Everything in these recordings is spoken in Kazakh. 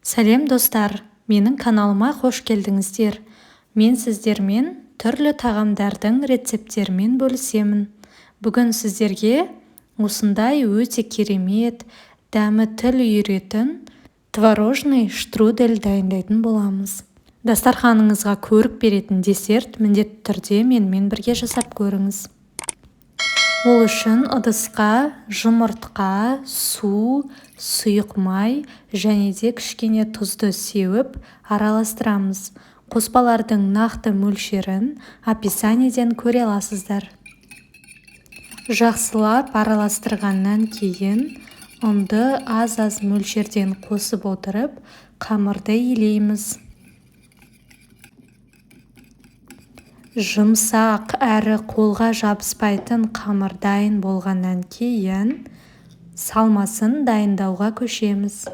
Сәлем достар, менің каналыма қош келдіңіздер. Мен сіздермен түрлі тағамдардың рецепттерімен бөлісемін. Бүгін сіздерге осындай өте керемет, дәмі тіл үйіретін творожный штрудель дайындайтын боламыз. Дастарханыңызға көрік беретін десерт міндетті түрде менімен бірге жасап көріңіз. Ол үшін ыдысқа жұмыртқа, су, сұйық май және де кішкене тұзды сеуіп араластырамыз. Қоспалардың нақты мөлшерін описаниеден көре аласыздар. Жақсылап араластырғаннан кейін ұнды аз-аз мөлшерден қосып отырып, қамырды илейміз. Жұмсақ әрі қолға жабыспайтын қамыр дайын болғаннан кейін салмасын дайындауға көшеміз.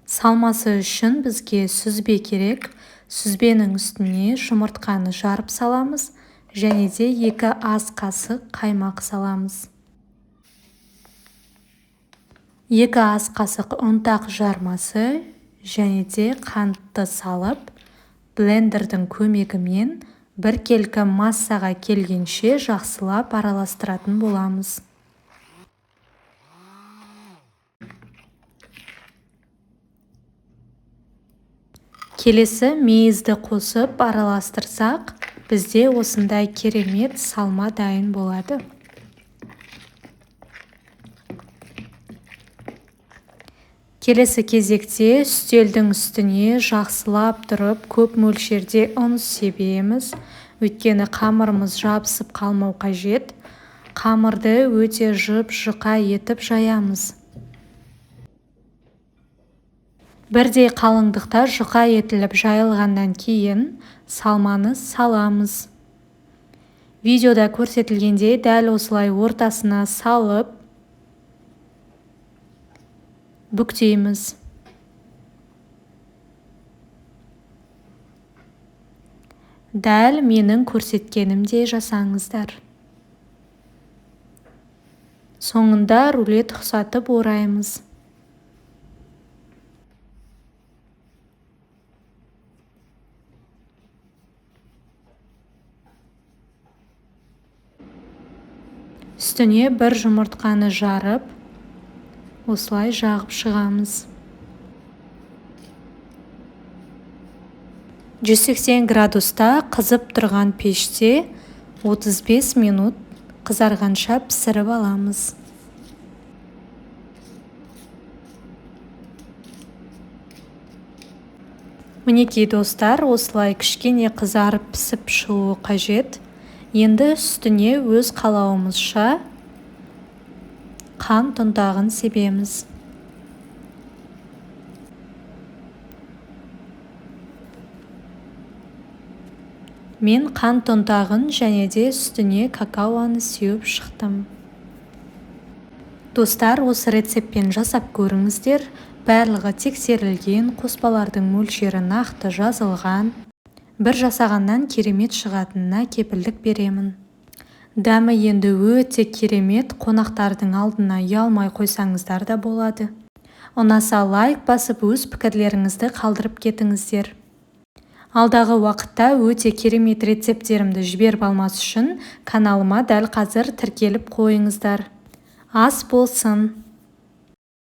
Салмасы үшін бізге сүзбе керек. Сүзбенің үстіне жұмыртқаны жарып саламыз және де 2 ас қасық қаймақ саламыз. 2 ас қасық ұнтақ жармасы және де қантты салып, блендердің көмегімен біркелкі массаға келгенше жақсылап араластыратын боламыз. Келесі мейізді қосып араластырсақ, бізде осындай керемет салма дайын болады. Келесі кезекте үстелдің үстіне жақсылап тұрып көп мөлшерде ұн себеміз. Өйткені қамырымыз жабысып қалмау қажет. Қамырды өте жұп-жұқа етіп жаямыз. Бірдей қалыңдықта жұқа етіліп жайылғаннан кейін салманы саламыз. Видеода көрсетілгендей дәл осылай ортасына салып бүктейміз. Дәл менің көрсеткенімдей жасаңыздар. Соңында рулет ұқсатып ораймыз. Үстіне бір жұмыртқаны жарып, осылай жағып шығамыз. 180 градуста қызып тұрған пеште 35 минут қызарғанша пісіріп аламыз. Мінекей достар, осылай кішкене қызарып пісіп шығуы қажет. Енді үстіне өз қалауымызша қант ұнтағын себеміз. Мен қант ұнтағын және де үстіне какаоны сеуіп шықтым. Достар, осы рецептпен жасап көріңіздер. Барлығы тексерілген, қоспалардың мөлшері нақты жазылған. Бір жасағаннан керемет шығатынына кепілдік беремін. Дәмі енді өте керемет, қонақтардың алдына ұялмай қойсаңыздар да болады. Ұнаса лайк басып өз пікірлеріңізді қалдырып кетіңіздер. Алдағы уақытта өте керемет рецепттерімді жіберіп алмас үшін каналыма дәл қазір тіркеліп қойыңыздар. Ас болсын!